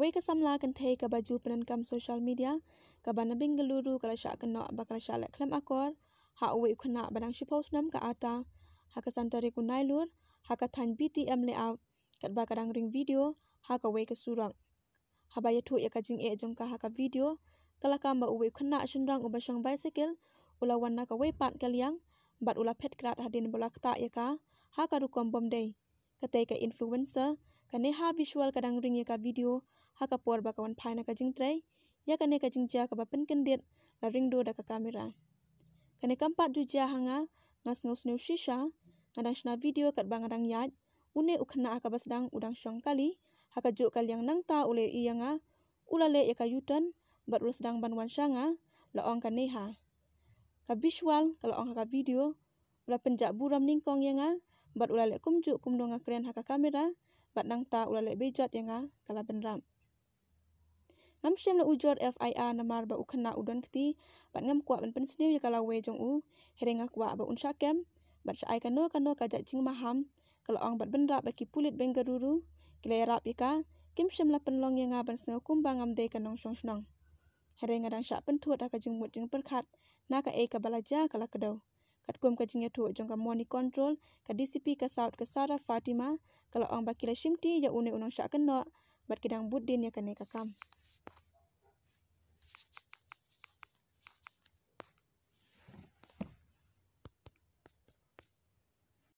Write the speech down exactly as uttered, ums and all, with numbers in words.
Ka samla kynthei kaba ju pyndonkam social media kaba na Bengaluru ka la shah kynnoh ba ka la shah leh khlem akor ha uwei u khynnah ba dang shiphew snem ka rta ha ka san tarik u Nailur ha ka thaiñ B T M layout, katba ka dang ring video ha kawei ka surok. Haba ïathuh ïa ka jingeh jong ka ha ka video, ka la kam ba uwei u khynnah shynrang uba shong bicycle u la wan na kawei pat ka liang bad u la phet krad hadien ba u la ktah ïa ka ha ka rukom bym dei. Katei ka influencer, ka Neha Biswas, ka dang ring ïa ka video ha ka por ba ka wan phai na ka jingtrei ïa kane ka jingjia kaba pynkyndit la ring dur da ka kamera. Kane kam pat ju jia ha nga, nga sngewsynei shisha. Nga dang shna video katba nga dang ïaid, une u khynnah ha kaba sdang u dang shong kali ha kajuh ka liang, nangta u la ïohi ïa nga, u la leh ïa ka U-turn bad u la sdang ban wan sha nga, la ong ka Neha. Ka Biswas, ka la ong ha ka video, u la pynjah burom nyngkong ïa nga bad u la leh kumjuh kumno nga kren ha ka kamera, bad nangta u la leh bejot ïa nga, ka la bynrap. Ngam shym la ujor F I R namar ba u khynnah u don kti bad ngam kwah ban pynsniew ïa ka lawei jong u. Hynrei nga kwah ba un shah kem bad shah ai kano kano ka jait jingmaham, ka la ong bad bynrap ba ki pulit Bengaluru ki la ïarap ïa ka, kim shym la pynlong ïa nga ban sngew kumba ngam dei ka nongshong shnong. Hynrei nga dang shah pynthut ha ka jingmut jingpyrkhat na kaei kaba la jia, ka la kdew. Katkum ka jingïathuh jong ka Money Control, ka D C P ka South, ka Sarah Fatima, ka la ong ba ki la shimti ïa une u nongshah kynnoh bad ki dang bud dien ïa kane ka kam.